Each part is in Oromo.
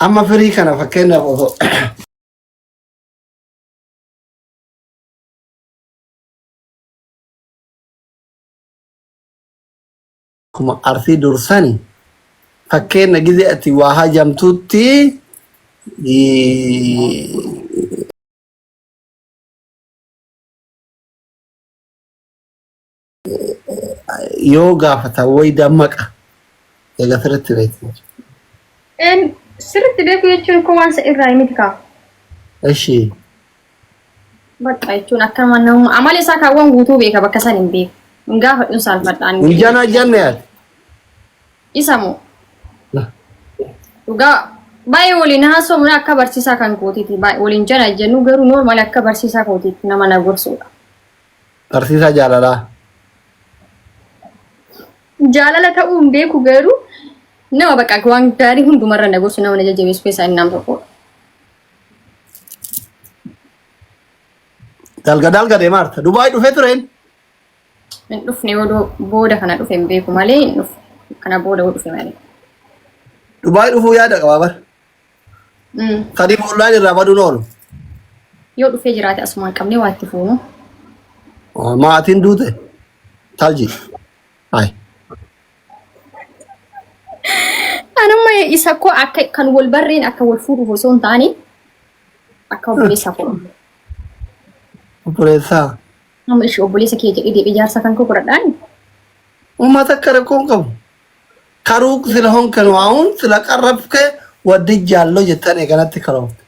Amma firii kana fakkeenyaaf osoo akkuma arsii dursani fakkeenya gizee ati waa hajamtutti yoo gaafatan wayi dammaqa egaa sirriitti beekti. Een sirriitti beeku jechuun koo waan isa irraa miti kaa. Eshi Bakka jechuun akka nama amala isaa kaawwan guutuu beeka bakka san hin beeku. Hin gaafadhuun saalfadhaan. hin janne ati. Isa moo dhugaa baay'ee waliin haasofnu akka barsiisaa kan kootiiti. Baay'ee waliin jana jennu garuu normaal akka barsiisaa kootiitti nama na gorsudha. Barsiisaa jaalalaa. Jaalala ta'uu hin beeku garuu nama bakka waan gaarii hundumarra na gorsu nama na jajjabeessu keessaa inni nama tokkodha. Dalga dalga deemaa jirta. Dubaay dhufee tureen. Hin dhufne yoo booda kana dhufe hin beeku malee hin dhufne. Kana booda yoo dhufe malee. Dubaay dhufuu yaada qaba bar. Sadii online irraa baduun oolu. Yoo dhufee jiraate asumaan qabnee waa itti fuunu. Maatiin duute. Talji. Hai. Anumma isa koo akka kan wal barreen akka wal fuudhuuf osoo hin taane akka obboleessa koo. Obboleessaa. Amma ishee obboleessa kee jedhee deebi'ee jaarsa kan koo godhadhaan. Uummata akka rakkoon qabu. Karuu sila honkan waa'uun sila qarrabke waddi jaalloo jettan eeganatti karoofte.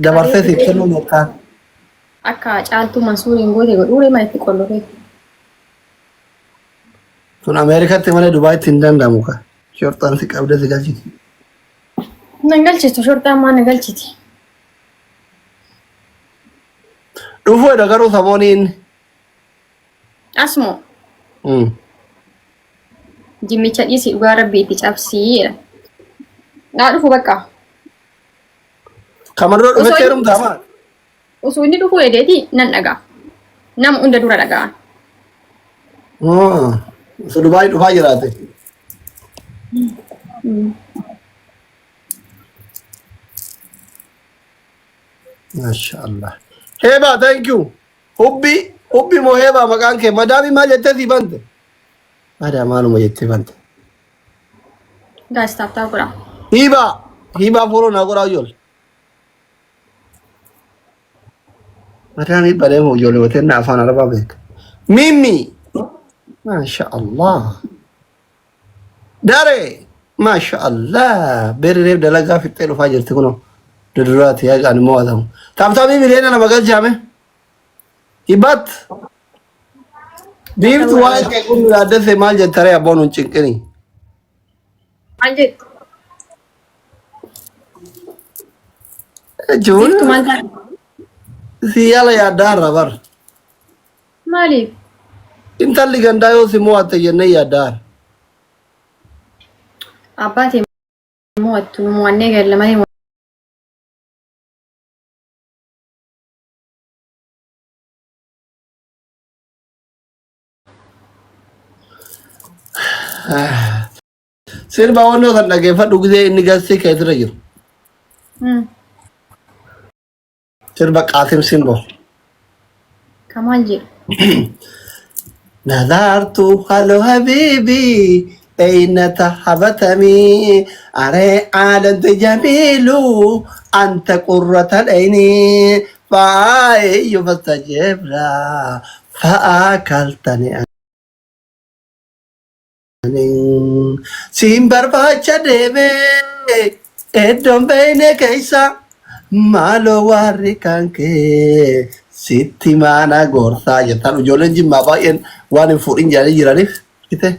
Dabarsee siif kennuu jettaan. Akka caaltuu Mansuuriin goote godhuuree mana itti qollofee. Sun Ameerikaatti malee Dubaayitti hin danda'amu ka. Shorxaan si qabdee si galchiti. Nan galchitu shorxaan maa na galchiti. Dhufuu edha garuu samoonii inni. Asmoo jimmicha dhiisi dhugaa rabbii itti cabsii jedha. Naa dhufu bakka. Kama dura Osoo dhufetti inni heerumtaa maa? osoo inni dhufuu edeeti nan dhagaa. Nama hunda dura dhagaa. Osoo Dubaay dhufaa jiraate. Masha Allah. Heebaa thank you. Hubbi hubbi moo heebaa maqaan kee madaamii maal jettee sii bante? Madaa maaluma jettee bante? Guys, tap tap godhaa. Hiibaa hiibaa fooloo naa godhaa ijoollee. Madaamii balee moo ijoollee wateen na afaan arabaa beeka. Mimi Masha Allah. Daree Masha Allah. Beerri reef dalagaa fixxee dhufaa jirti kunoo. Duduraati haqaan immoo hatamu. Taaptaabii miliyoona 2 galchaame. Hibat. Biiftu waa'ee kee kun yaaddesse maal jettaree abboon hin cinqini. Maal jettu? Jechuun Biiftu maal taate? si yaala yaaddaa irra bar. Maaliif? Intalli gandaa yoo si mo'atte jennee yaaddaa. Abbaa tee mo'attu nu mo'annee galla malee. Sirba wannoo kan dhaggeeffadhu gisee inni gassee keessirra jiru. Sirba Qaasim Simboo. Kamaal jedhu. Nazaartu halo habibi أين تحبتني أري عالم جميل أنت قرة العين فأي فاستجبنا فأكلتني Siin barbaacha deemee iddoon beeyne keessa maaloo warri kan kee sitti maana gorsaa jettaan ijoolleen jimmaa baay'een waan hin fuudhin jedhanii jiraniif ite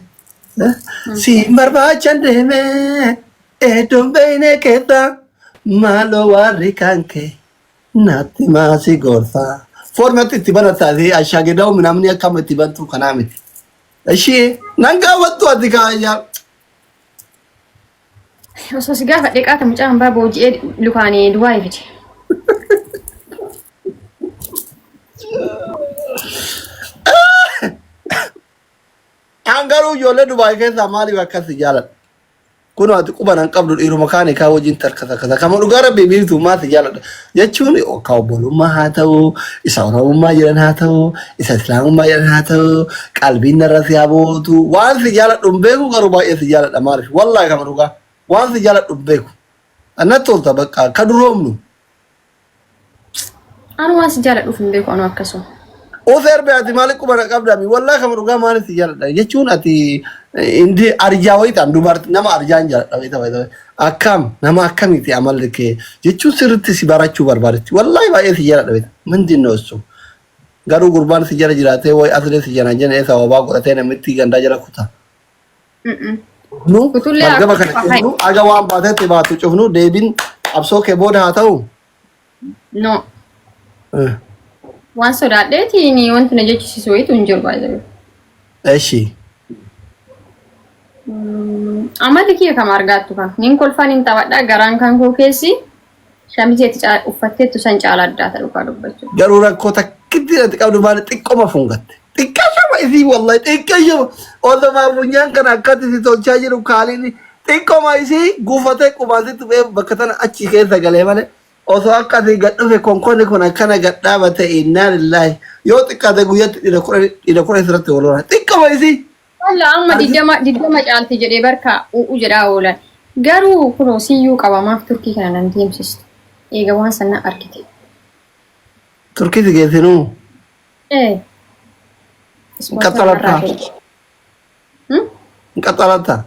siin barbaacha deemee iddoon beeyne keessa maaloo warri kan kee natti maasi gorsaa. Foormatti itti banataa fi ashaagedaa'u namni akkam itti bantuu kanaa miti. Ishee nan gaafattu ati kaayyaa. Osoo si gaafadhe qaata mucaa hambaa booji'ee lukaanii duwaa fide. An garuu ijoollee Dubaay keessaa maaliif akkas si jaaladha? Kunoo ati quba nan qabdu dhiiruma kaani kaa wajjin tarkata kama dhugaa rabbii biiftuu maati jaaladha jechuun ka obbolummaa haa ta'u isa oromummaa jedhan haa ta'u isa islaamummaa jedhan haa ta'u qalbiin narra si haa bootu waan si jaaladhu hin beeku garuu baay'ee si jaaladha maaliif wallaahi kama dhugaa waan si jaaladhu hin beeku natti tolta bakka ka duroomnu. Anu waan si jaaladhuuf hin beeku anu akkasuma. Of erbe ati maali quba na qabda mi wallahi kama dhugaa maali si jaaladha jechuun ati indi arjaa wayii ta'an dubarti nama arjaan jaaladha wayii ta'e akkam nama akkamiiti amalli kee jechuun sirriitti si barachuu barbaadetti wallahi baay'ee si jaaladha wayii mindin ነው እሱ garuu gurbaan si jala jiraatee wayi aslee si jana jana sababaa godhatee namitti gandaa jala kuta. Nu Kutullee margama kana akkuma cufnu aga waan baatetti baatu cufnu deebiin qabsoo kee booda haa ta'u. No. Waan sodaadheetiin wanti na jechisiisu wayiitu hin jiru baay'ee. Eshi. Amalli kiyya kama argaattu kan. Nin kolfaan hin taphadha garaan kan koo keessi shamizii ati uffatteettu san caala addaa ta'u dhugaa dubbachuu. Garuu rakkoo takkitti ati qabdu maali xiqqoma fungatte. Xiqqashama isii wallahi xiqqashama. Osoma funyaan kana akkatti si tolchaa jiru kaaliin xiqqoma isii guufatee qubaan sitti bu'ee bakka tana achi keessa galee malee osoo akka asii gad dhufe konkonni kun akkana gad dhaabate innaa lillaahi yoo xiqqaate guyyatti dhiira kudhan sirratti wal hora. Xiqqoma isii. Walla amma 20 caalti jedhee barka u'u jedhaa oolan. Garuu kunoo siyyuu qaba maaf Turkii kana nan deemsistu. Eega waan sana argite. Turkii si geessinuu. Ee. Hin qaxxalattaa. Hin qaxxalattaa.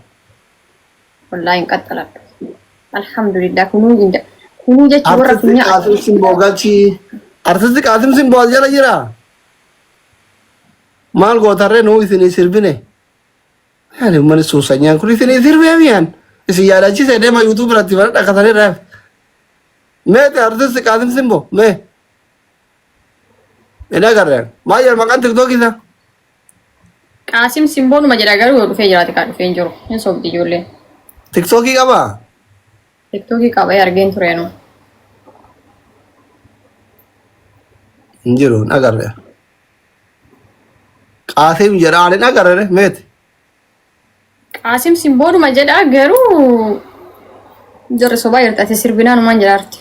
Wallaahi hin qaxxaladhu. Alhamdulillah kunuu inda. Kunuu jechi warra Artisti funyaa. Qaasim Simboo galchii. Artisti Qaasim Simboo as jala jiraa? Maal gootarree nuu isinii sirbine. Yaani uummanni suusanyaan kun isinii sirbee miyaan. Isin yaadachiise deema yuutuub irratti bara dhaqatanii raaf. Meeti artisti Qaasim Simboo mee. Hin agarre. Maal jedha maqaan tiktookii isaa? Qaasim Simboonuma jedha garuu yoo dhufee jiraate kaa dhufee hin jiru. Hin sobdi ijoolleen. Tiktookii qabaa? Tiktookii qabee argeen tureenu. Hin jiru hin agarre. Qaasim jedha ani hin agarre meeti. Qaasim Simboonuma jedha garuu jarri sobaa jirti ati sirbinaanumaan jedhaarti.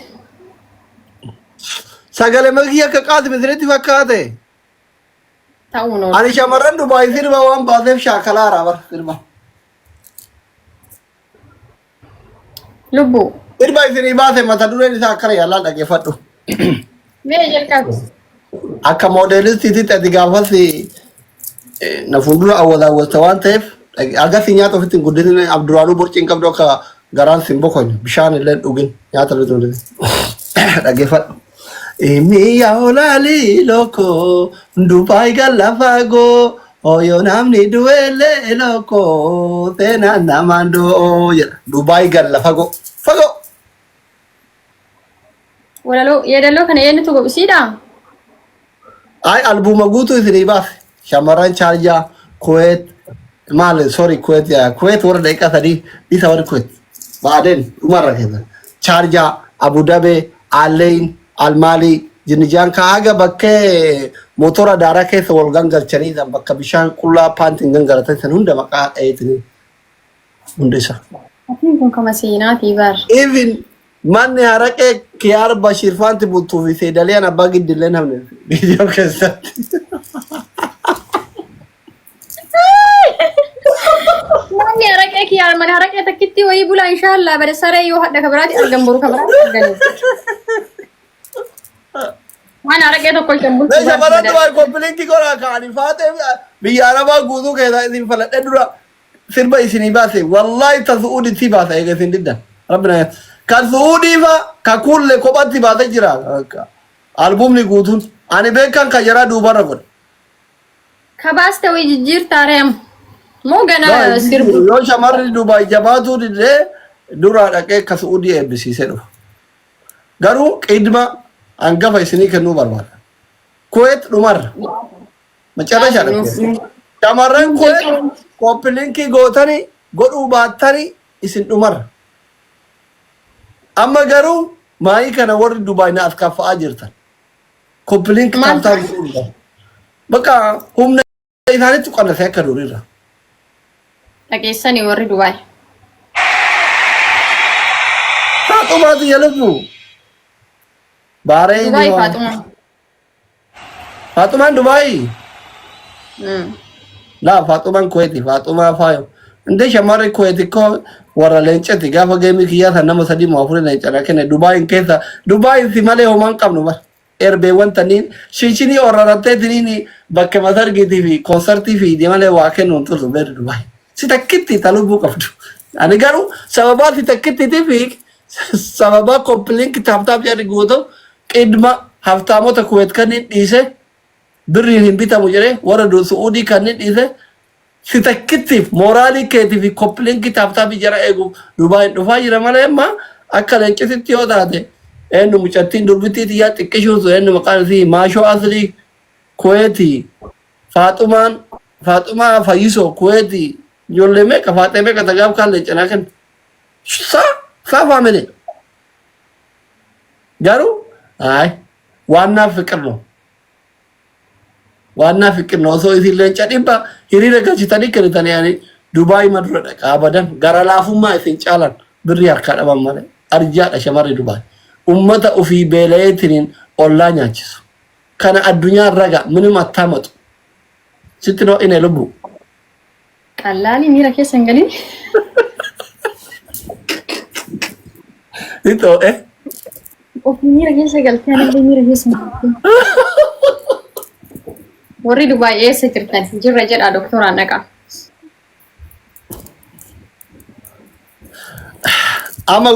Sagalee makii akka Qaasim isinitti fakkaate. Ta'uun oolu. Ani shamarran Dubaay sirba waan baaseef shaakalaara bar sirba. Lubbuu. Sirba isinii baase mata dureen isaa akkana yaalaa dhaggeeffadhu. Mee jalqabi. Akka moodeelistiitti ati gaafas na fuuldura awwazaawwasta waan ta'eef agarsi nyaata ofitti hin guddisne Abduraanuu borcii hin qabdu akka garaan sin boqonne bishaan illee hin dhugin nyaata illee hin dhugin. Dhaggeeffadhu. Miya olaalii loko Dubaay galla fagoo Oyo namni du'ellee loko seenaan namaan du'oo jedha. Dubaay galla fagoo fagoo. Walaloo yeedaloo kana eenyutu godhisiidha? Ay albuuma guutuu isinii baase. Shamarran Chaarjaa, Kuweet, maal sorry Kuweet yaa Kuweet warra daqiiqaa 3 isa warri Kuweet. Baadeen dhumarra keessa. Chaarjaa, Abu Dabee, Alleyn, Almaalii, Jinnijaan ka haga bakkee motora daaraa keessa wal gangalchanii san bakka bishaan qullaa paantiin gangalatan san hunda maqaa dhaheetini hunda isaa. Atiin kun kama seenaatii bar. Even manni haraqee Kiyaar Bashiir faanti bultuu fi Seedaliyaan abbaa giddillee namni viidiyoo keessatti. Manni haraqee kiyyaa mana haraqee takkitti wayii bulaa inshaallah bada saree yoo hadha kabiraati argan boru kabiraati argani. Waan haraqee tokko ilkan bultu Mee shamarran Dubaay koppilinkii godhaa ka'anii faatee biyya Arabaa guutuu keessaa isin faladhee dura sirba isinii baase wallaahi ta su'uuditti baasa eega isin diddan rabbi na kan su'uudii fa ka kuulle kophatti baase jira albuumni guutuun ani beekan kan jaraa duubarra godhe. Kabaaste wayii jijjiirtaa ree amma. Moo ganaa sirbu. Yoo shamarri Dubaay jabaatuu didee duraa dhaqee ka su'uudii eebbisiisee dhufa. Garuu qidma hangafa isinii kennuu barbaada. Kuweet dhumarra. Macarrashaa dhaqee. Shamarran Kuweet koppilinkii gootanii godhuu baattanii isin dhumarra. Amma garuu maayii kana warri Dubaay na as kaffa'aa jirtan. Koppilinkii Maal taaptaa godhuu hin qabu. Bakka humna isaanitti qannasee akka duriirra. Dhageessanii warri Dubaay. Faaxumaa tiyya lubbu. Baareen Dubaay hoo? Faaxumaa. Faaxumaan Dubaayii? Mm. Laa Faaxumaan Kuweeti. Faaxumaa faayo. Indee shamarri Kuweeti koo warra leencati gaafa geemii kiyyaa san nama sadii moo afurii leenca na kenne Dubaayin keessa Dubaayin si malee homaan qabnu bara. Erbeewwan tanniin shinshinii orraratteetiniin bakka masargiitii fi koonsartii fiidee malee waa kennu hin turtu beerri Dubaay. Si takkitti ta lubbuu qabdu. Ani garuu sababaa si takkittiitii fi sababaa koppiliinki taaptaap jedhu guutuu qidma haftaamota Kuweet kanneen dhiise birriin hin bitamu jedhee warra Su'uudii kanneen dhiise si takkittiif mooraalii keetii fi koppiliinkii taaptaapii jara eeguuf Dubaayin dhufaa jira malee amma akka leencisitti yoo taate eenyu mucattiin durbittii tiyyaa xiqqishuun sun eenyu maqaan isii maashoo aslii Kuweetii Faaxumaan Faaxumaa Fayyisoo Kuweetii ijoollee meeqa faaxee meeqa tagaaf kaan leencanaa kenna. Sa sa family garuu ay ዋና ፍቅር ነው። ዋና ፍቅር ነው። Osoo isin leenca dhibba hiriira galchitanii kennitanii ani Dubaay madura dhaqa abadan gara laafummaa isin caalan birrii harkaa dhaban malee arjaadha shamarri Dubaay. Ummata ofii beela'eetiniin ollaa nyaachisu. Kana addunyaan raga ምንም አታመጡ. Sitti noo ine lubbu. Qallaalii miira keessa hin galin. Sitti ho'e. Ofii miira keessa galtee anallee miira keessa hin galtin. Warri Dubaay eessa jirtan? Jirra jedhaa doktoraan dhaqaa. Amma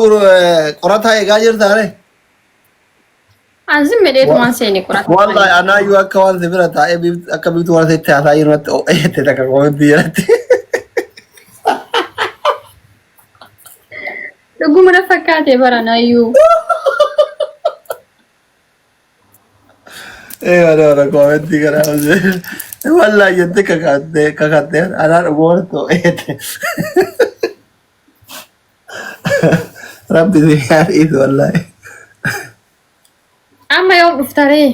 qorataa eegaa jirtaa ree? An zimme dheetumaan seene qorata. Wallahi anaayyuu akka waan si bira taa'ee akka biiftuu waan sitti haasaa jiru natti ho'e jette takka komentii jalatti. Dhuguma na fakkaate bara naayyuu. Ee wala wala komentii kana wallahi jette kakattee kakattee anaa dhuguma natti ho'e jette. Rabbi si haa dhiisu wallahi. Amma yoom dhuftaree?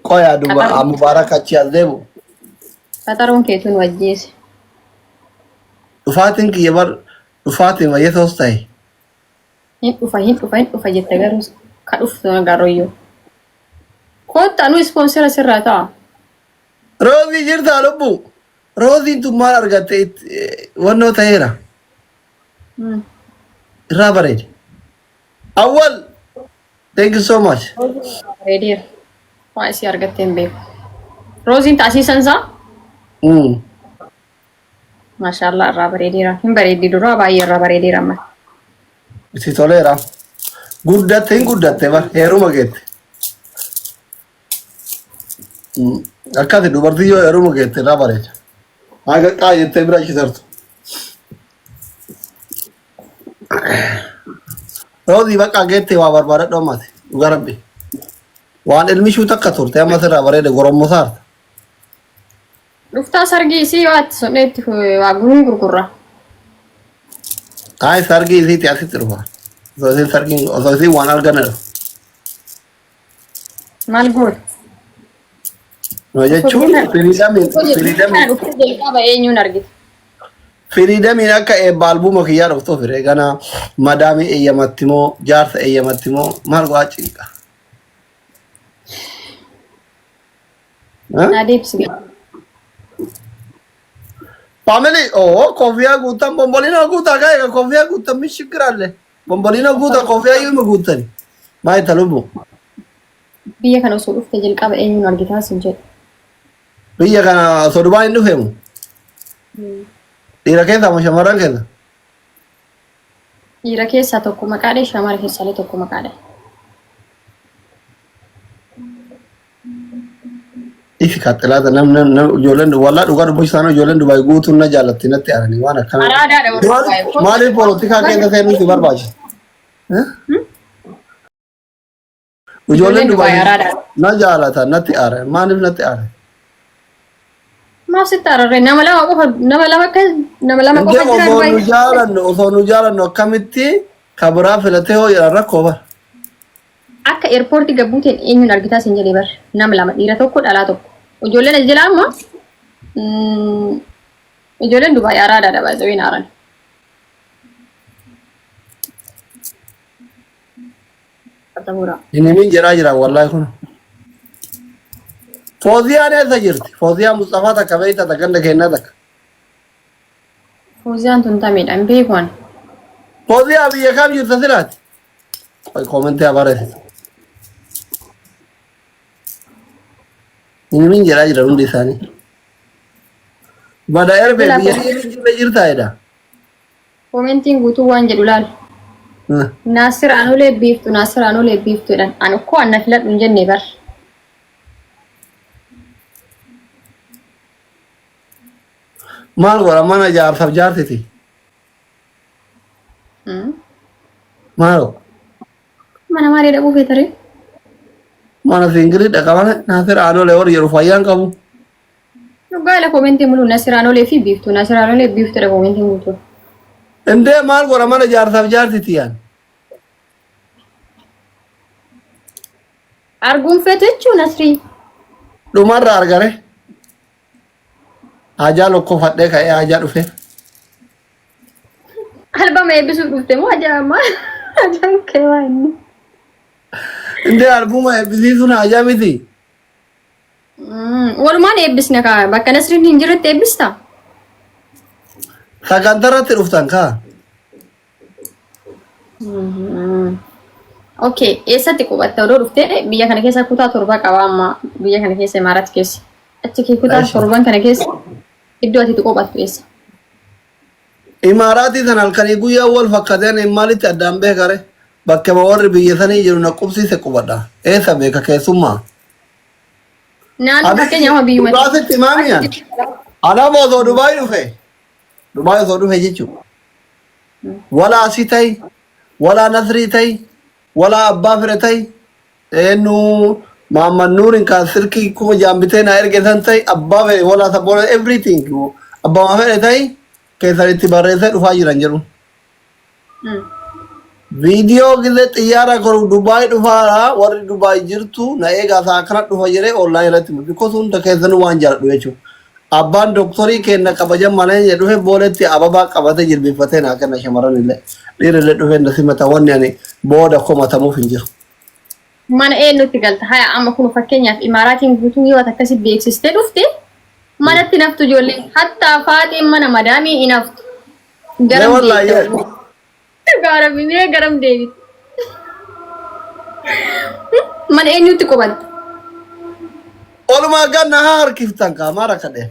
Qoyaa duba Mubaarak achi as deemu. Qaxaroon keetuun wajjeese. Dhufaatiin kiyya bar dhufaatiin wayyesoos ta'e. Hin dhufa hin dhufa hin dhufa jette garuu ka dhuftu agarroyyuu. Koottaa nu ispoonsera sirraa ta'a. Roozii jirtaa lubbu? Rooziin tun maal argatte wannoo ta'eera. Irraa bareeda. Awwal thank you so much. Bareedeera. Waa isii argattee hin beeku. Rooziin taasisan isaa? Maashaallah irraa bareedeera. Hin bareeddi duraa baay'ee irraa bareedeera amma. Itti toleera. Guddatte hin guddatte bar heeruma geette. Akkasi dubartii yoo heeruma geette irraa bareeda. Haga qaa jettee bira achi tartu. Roozii bakka geette waa barbaadadhu ammaati. Dhugaa rabbi. Waan ilmi shuu takka turte amma sirraa bareeda gorommosaarta. Dhuftaa sargii isii yoo ati sonneetti waa guruun gurgurra. Ay sargii isiiti asitti dhufa. Osoo isiin sargiin osoo isiin waan arganne dhufa. Maal goota? No jechuun firiidamiin firiidamiin Dhuftee jalqaba eenyuun argita? firiidamiin akka eebba albuuma kiyyaa dhuftuuf firee gana madaamii eeyyamatti moo jaarsa eeyyamatti moo maal godhaa cinqa. Naa deebisi. Family oh kofiyaa guutan bombolina guutaa gaa kofiyaa guutan min shiggiraalle bombolina guuta kofiyaa yoo guutan maal itti lubbu. Biyya kana osoo dhufte jalqaba eenyuun argitaa sin jedhu. Biyya kana osoo Dubaay hin dhufeemu. Dhiira keessaa moo shamarran keessa? Dhiira keessaa tokko maqaadha, shamara keessaallee tokko maqaadha. Ifi kaxxilaata nam nam nam ijoolleen wallaa dhugaa dubbachuu isaanii ijoolleen Dubaay guutuun na jaallatti natti aaranii waan akkana. Araadaadha warri Maaliif Dubaay. maaliif poolitikaa keessa seenuu si barbaachisa? Eh? Ijoolleen Ijoolleen Dubaay Dubaay araadaadha. na jaalatan natti aaran maaliif natti aaran? Maaf sitti ararree nama lama qofa nama lama akka nama lama Indee qofa jira osoo nu Dubaay. jaalannu osoo nu jaalannu akkamitti kabiraa filatee hoo jedhan rakkoo bara. Akka eerpoortii gabbuuteen eenyuun argitaa sin jedhee bar nama lama dhiira tokko dhalaa tokko. Ijoolleen as jala amma ijoolleen Dubaay araadaadha baay'ee aaran. Qaxxamuraa. Hin himin jedhaa jira wallaahi kun. Fooziyaan eessa jirti? Fooziyaa Mustafaa takka beekta takka ganda keenyaa takka. Fooziyaan tun tameedha hin beeku ani. Fooziyaa biyya kam jirta silaati? Qoy koomentii haa barreessitu. Hin himin jedhaa jira hundi isaanii. Bada erbe Bilaa biyya hin jirre jirtaa jedha. Koomentiin guutuu waan jedhu laal. Naasir Anolee biiftu Naasir Anolee biiftu jedhan. Ani ukkoo anna filadhu hin jenne bar. Maal godha mana jaarsaaf jaartiti? Maal godha? Mana maalii dhaquu feetaree? Mana singilii dhaqa mana Naasir Anolee warri jedhu fayyaan qabu. Dhugaa ila koomentii muluu Naasir Anolee fi biiftuu Naasir Anolee biiftuudha koomentiin guutuu. Indee maal godha mana jaarsaaf jaartiti yaan? Arguun feetu jechuun Nasrii. Dhumarra argare. Haajaa lokkofadhee ka'ee haajaa dhufe. Albama eebbisuuf dhufte moo ajaa maal? Ajaan kee waa inni. Indee albuma eebbisiisuun haajaa miti. Walumaan eebbisna kaa bakka Nasriin hin jirretti eebbista. Sagantarratti dhuftan kaa. Okay, eessatti qubatta odoo dhuftee biyya kana keessa kutaa torba qaba amma biyya kana keessa Imaaraat keessa. Achi kee kutaa Eesha. torban kana keessa iddoo ati itti qubattu eessa? Imaaraatii sana halkanii guyyaa wal fakkateen maalitti addaan beekare bakkema warri biyya sanii jiru na qubsiise qubadha. Eessa beeka keessummaa? Naannoo Abi fakkeenya amma biyyuma. dhugaasitti maamiyan. Anaaf osoo Dubaay dhufe. Dubaay osoo dhufe jechuudha. Walaa si ta'i, walaa Nasrii ta'i, walaa abbaa fedhe ta'i, eenyu Mahammad Nuurin kan silkii kuma jaan bitee naa erge san ta'i, abbaa fedhe walaa sabboona everything abbaa fedhe ta'i keessan itti barreessee dhufaa jiran jedhu. Viidiyoo gizee xiyyaara koru Dubaay dhufaara warri Dubaay jirtu na eegaa isaa akkana dhufa jedhee online irratti mul'isa. Because hunda keessanuu waan jaaladhu jechuudha. Abbaan doktorii kenna kabajan malee jedhe dhufe booletti ababaa qabate jilbifatee naa kenna shamarran illee. Dhiirri illee dhufe na simata wanni ani booda komatamuuf hin jiru. Mana eenyutti galta? Haya amma kun fakkeenyaaf Imaaraatiin guutuu yoo ati akkasi beeksistee dhufte manatti naftu ijoolleen hattaa faaxeen mana madaamii hin haftu. Mee Garam wallaahi deebite? Gaara mee garam deebite? Mana eenyutti qubatta? Olumaa ganna haa harkiftan kaa maal akka dhee.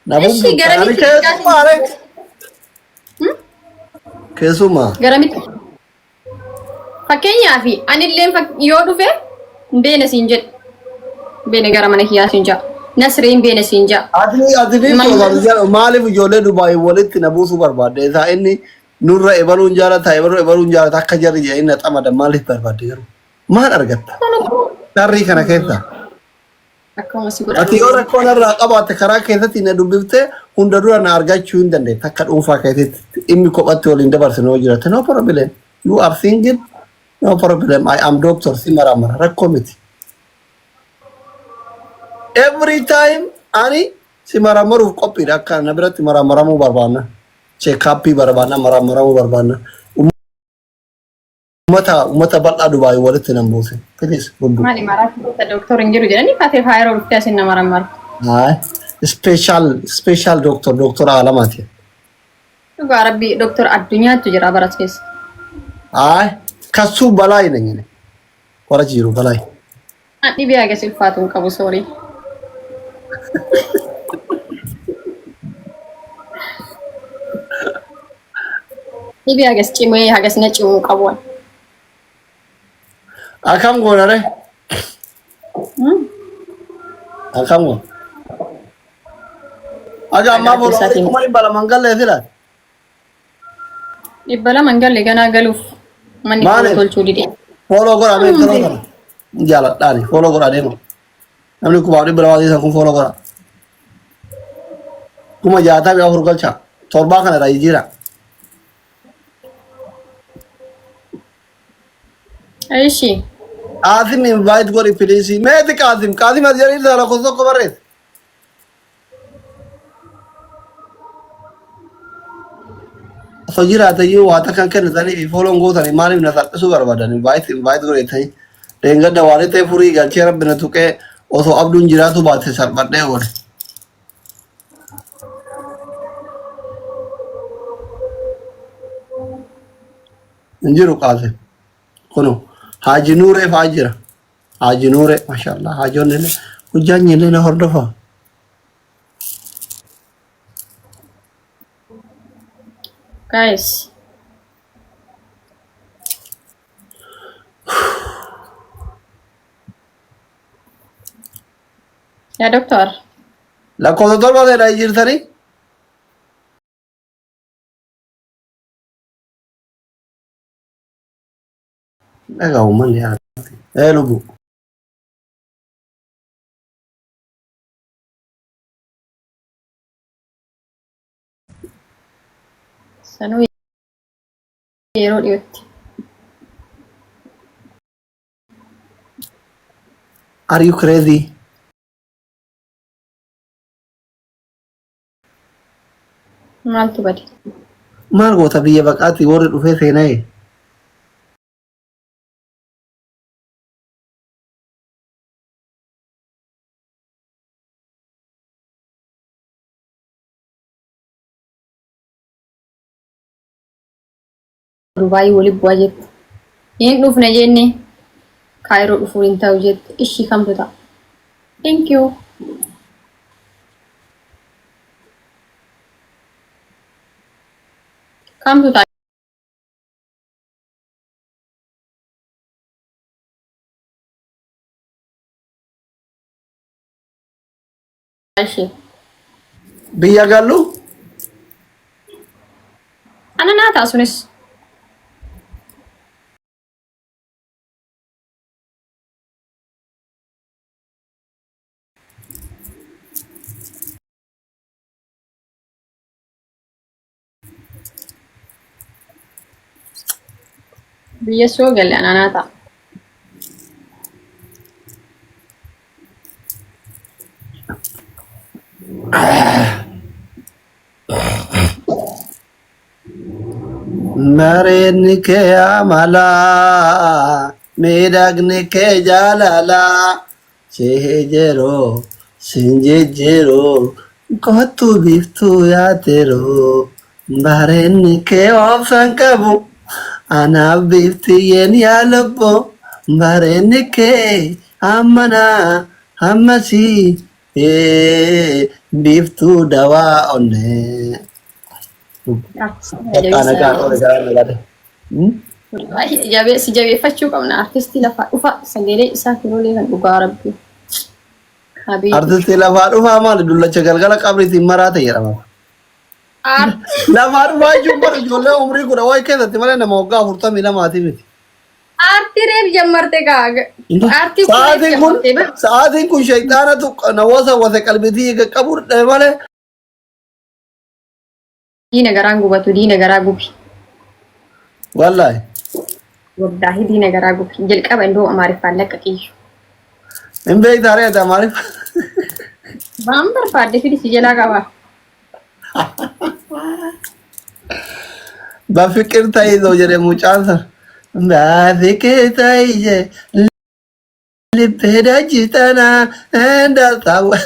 Na Ishi bubbuta ani garamitti keessumaa ree. Keessumaa. Garamitti? Fakkeenyaaf anilleen yoo dhufe beena siin jedhe. Beena gara mana kiyyaa siin ja'a. Nasriin beena siin ja'a. Ati ati fi maaliif ijoollee Dubaay walitti na buusuu barbaadde? Isaa inni nurra ebaluun jaalata ebaluu ebaluun jaalata akka jarri jedhanii na xamadan maaliif barbaadde garuu? Maal argatta? Tarrii kana keessa. Akkuma si godhan. Ati yoo rakkoo narraa qabaatte karaa keessatti na dubbiftee hunda dura na argachuu hin dandeetta. Akka dhuunfaa keetitti dhimmi kophatti waliin dabarsinu yoo jiraate no problem. You are single no problem. I am doctor si maramara rakkoo miti. Every time ani si maramaruuf qophiidha akka na biratti maramaramuu barbaanna. Check-upii barbaanna maramaramuu barbaanna. Ummata ummata bal'aa Dubaay walitti nan buuse. Please lubbu. Maali maraatti gosa doktor hin jiru jedhanii kaatee faa yeroo dhuftee asin nama rammartu. Haay. Special special doctor doctor Alamaati. Dhugaa rabbii doktor addunyaatu jira baras keessa. Haay. Kasuu balaa hin nyine. Warra jiru balaa. An dhibee hagas ulfaatu hin qabu soorii. Dhibee hagas cimee hagas na cimuu qabu. an. Akkam goona re? Akkam goona? Aga ammaa Nagaa keessaatiin. 200,000 hin gallee sila. 200 hin galle ganaa galuuf manni Maaliif? kun tolchuu dide. Follow godhaa mee intaloo kana. Jaaladhaani follow godhaa deema. Namni 200,000 dhiisan kun follow godhaa. 64,000 galchaa. Torbaa kana irraa jijjiiraa. Ishi. Qaasim invite godhi please. Meeti Qaasim? Qaasim as jedhii ibsaa lakkoofsa tokko barreessa. Osoo jiraate iyyuu waa takka hin kennitanii fi fooloon gootanii maaliif na salphisuu barbaadan invite invite godhetanii. Dheengadda waa lixee furii galchee rabbi na tuqee osoo abduun jiraatu baate salphadhee oole. Hin jiru Qaasim. Kuno Haaji Nuuree fa'aa jira. Haaji Nuuree maashaallah haajoonni illee hojjaan illee na hordofa. Guys. Yaa doktor. Lakkoofsa torba ta'edha jirtanii? Dhagaa uummanni yaa. Ee lubbu. Sanuu yeroo dhiyootti. Are you crazy? Maaltu bade? Maal goota biyya baqaatti warri dhufee seena'e? Dubaayii wali bu'aa jette. Hin dhufne jenne Kaayiroo dhufuu hin ta'u jette. Ishii kamtu ta'a? Thank you. Kamtu ta'a? Ishii. Biyya gallu Ana naa ta'a sunis. Biyya soo galle ana naa ta'a. Mareenni kee amalaa miidhagni kee jaalalaa si jiruu sin jijjiiruu kottu biiftuu yaatiruu bareenni kee obsan qabu anaaf biiftiyyeen yaa lubbu bareenni kee ammanaa hammasii biiftuu dawaa onnee. Bakka nagaan oole garaa nagaadha. Wallaahi si jabeeffachuu qabna artistii lafaa dhufa sagalee isaa kirolee kan dhugaa rabbi. Habiibi. Artistii lafaa dhufaa maali dullacha galgala qabriitiin maraate jedhama. Lafaa dhufaa jechuun bara ijoollee umrii kudha wayi keessatti malee nama waggaa afurtamii lamaati miti. Aartii reef jammarte gaa. Aartii kun reef Sa'aatiin kun jammarte bar. sa'aatiin kun shayxaanatu na wasa wase qalbitii qabu malee. Diina garaan gubatu diina garaa gubi. Wallaahi. Wallaahi diina garaa gubi. Jalqaba indoo Amaariffaan laqqaqiyyu. Hin beektaa ree ati Amaariffa? Waan barbaadde fidi si jalaa qaba. Bafiqir ta'izoo jedhe mucaan sana. Bafiqir ta'izee libbee dajjitana ndasawa.